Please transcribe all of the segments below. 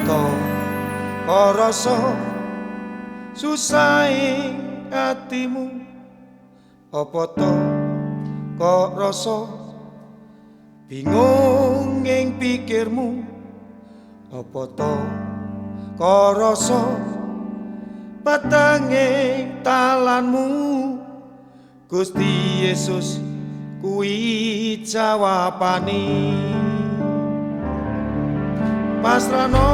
to kok rasa susah ing atimu? Apa to kok rasa bingung ing pikirmu? Apa to kok rasa peteng ing talanmu? Gusti Yesus kuwi jawabane. Pasrano,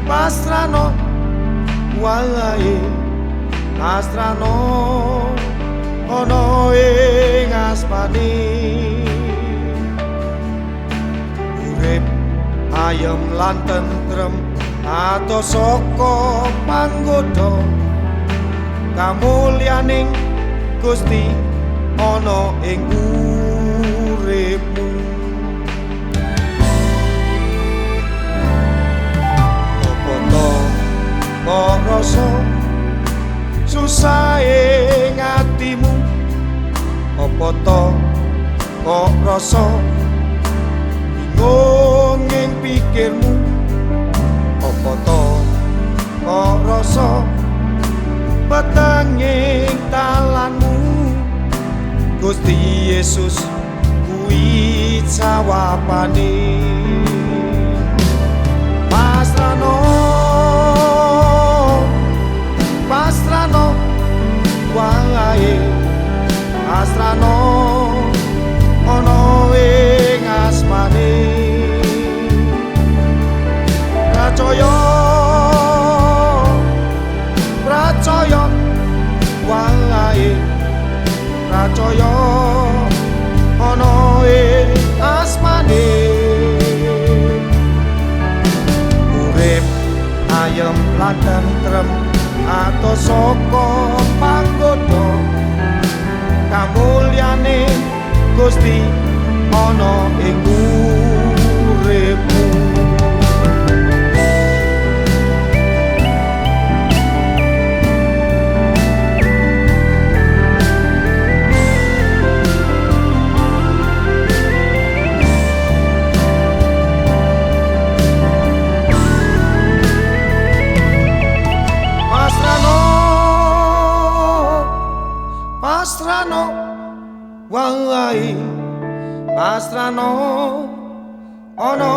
pasrano, wae pasrano ana ing asmane. Urip ayem lan tentrem adoh saka panggoda, kamulyaning Gusti ana ing uripmu. Apa to kok rasa susah ing atimu? Apa to kok rasa bingung ing pikirmu? Apa to kok rasa peteng ing talanmu? Gusti Yesus kuwi jawabane. Pasrano, pasrano, wae pasrano ana ing asmane. Pracaya, pracaya, wae pracaya ana ing asmane. Urip ayem lan tentrem adoh saka panggoda, kamulyane Gusti ana ing uripmu. Pasrano, pasrano, wae pasrano ana